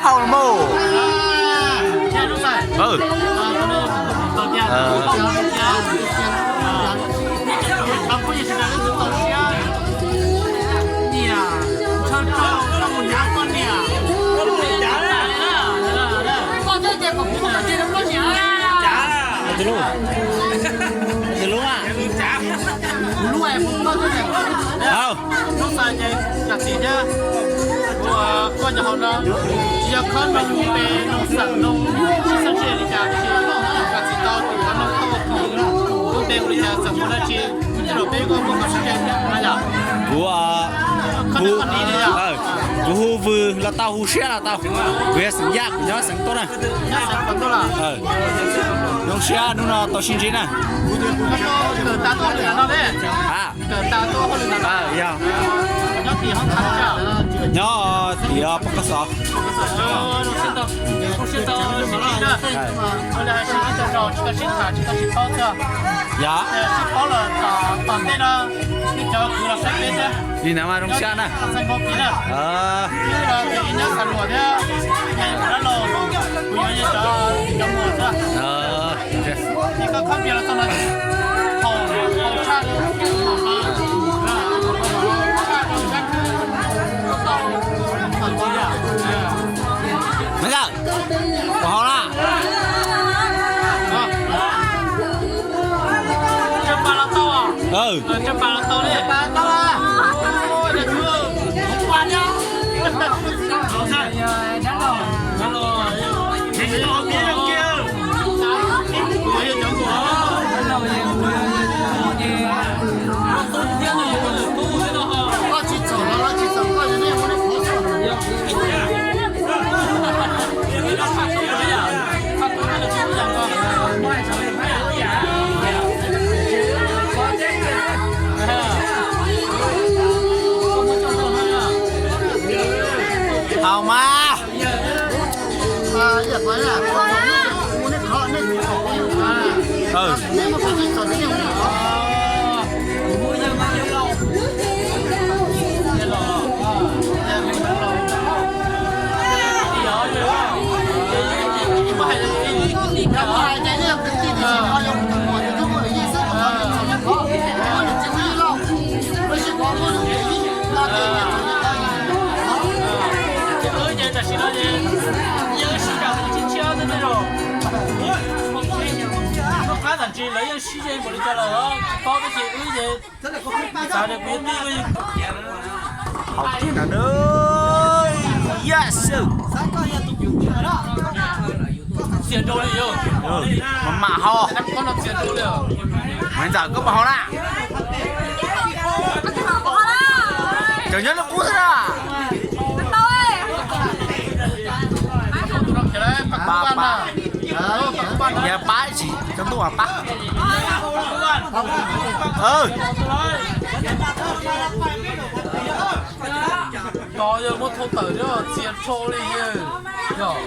Hau mus. Tus lub, tus lub a. Hnub no ces yog txiv thiab, koj cov hauv no, tsis yog khob noog pes noog xeem noog tsis xeeb tsis li cas, tsis yog txiv tau tus qhov noog thauj khoom lub npe ua li cas, xeem muaj dab tsi, tej zaum peb koj muaj koj sib ze thiab na yom. Kuv, kuv, kuv hu vwm los tau, hu siab los tau. Kuv yog xeem Yaj, kuv nyob xeev Tuaj na. Zoo siab hnub no tau sib ntsib na. Yog, nyob tim pab koj xov. Yog, li no mas zoo siab na. Maiv Kawm, puas haus na? Haus mas. Lawv yeej sib ze npaum li cas los tsis paub, tab sis wb ces xav tias kuv yog tij, wb yeej haus kiag no na. Yes sir. Txias rau li yog. Mas mam haus. Mas ntxawm koj puas haus na? Tseem nyob li qub xwb na. Pab, pab, yog pab tsis coj ntuj mas pab. Tos yog muab thau tawm thiab txias rau li yog.